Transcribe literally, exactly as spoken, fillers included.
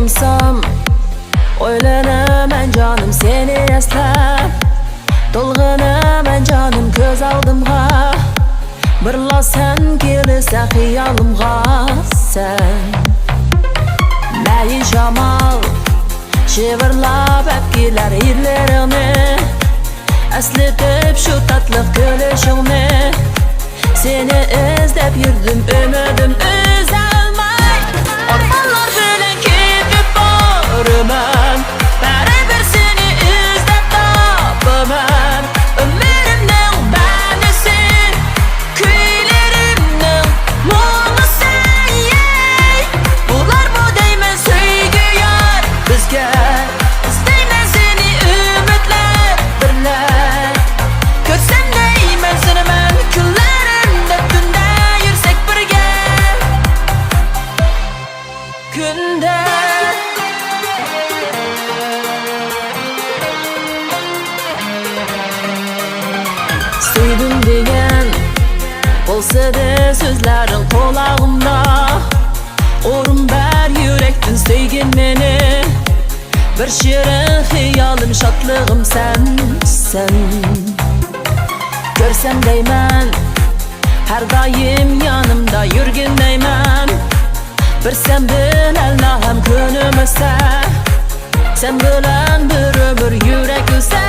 سام، ئويلىنىمەن جانىم سېنى ئەسلەپ، تولغىنىمەن جانىم كۆز ئالدىمغا. بىرلا سەن كېلىسەن خىيالىمغا سەن. مەيىن شامال شىۋىرلاپ ئەپ كېلەر ھىدلىرىڭنى، ئەسلىتىپ شۇ تاتلىق كۈلۈشۈڭنى. سېنى ئىزدەپ يۈردۈم ئۈمىدىم ئۈزەلمەي، ئارمانلار بىلەن كېتىپ بارىمەن، بەرىبىر سېنى ئىزدەپ تاپىمەن. ئۆمرۈمنىڭ مەنىسى، كۈيلىرىمنىڭ مۇڭى سەن. بۇلارمۇ دەيمەن سۆيگۈ يار بىزگە، ئىزدەيمەن سېنى ئۈمىدلەر بىرلە. كۆرسەم دەيمەن سېنى مەن، كۈنلىرىم دەپ كۈندە يۈرسەك بىرگە. كۈندە سۆيدۈم دېگەن بولسىدى سۆزلەرىڭ قۇلاغىمدا. ئورۇن بەر يۈرەكتىن سۆيگىن مېنى، بىر شېرىن خىيالىم، شادلىقىم سەنسەن. كۆرسەم دەيمەن، ھەر دائىم يېنىمدا يۈرگىن دەيمەن. بىر سەن بىلەنلا ھەم كۈنۈم ئۆتسە، سەن بىلەن بىر ئۆمۈر يۈرەك ئۈزسە.